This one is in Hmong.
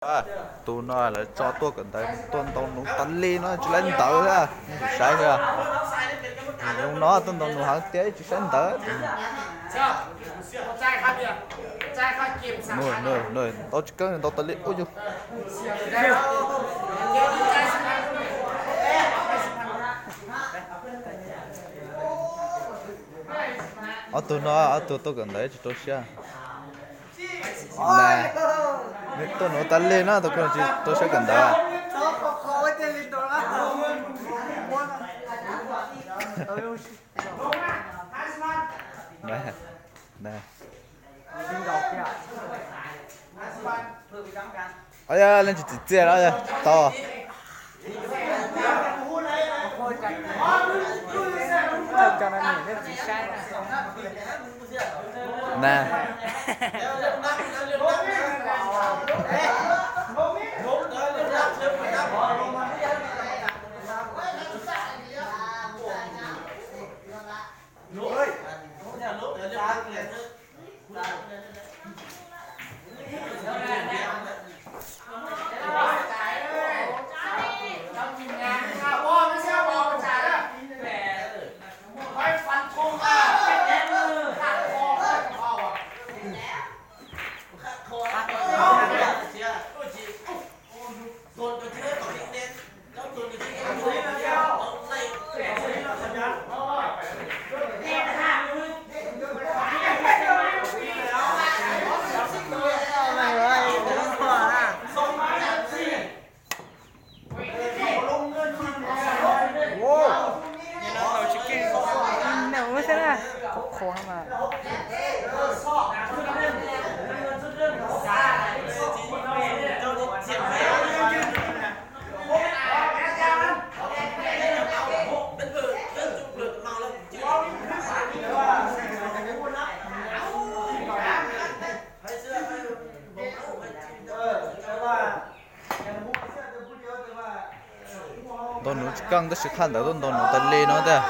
Tus no lawv tso tuaj kawm ntawv tuaj ntau nuv tas li no tsis laib ntawv thiab, nej sim saib xwb. Zoo no tuaj ntau nuv heev tiag tsis saib ntawv. Ntau tsis keeb ntau tas li ub yug. Ob tug no ob tug tuaj kawm ntawv tsis rau siab. Tuaj nuv tas li no tus ko tsis rau siab kawm ntawv. Leej tsis txim txiaj los tau. Na, ntau nuv tsis keej tab sis qhaj ntawv tuaj ntau nuv tas li no tiag.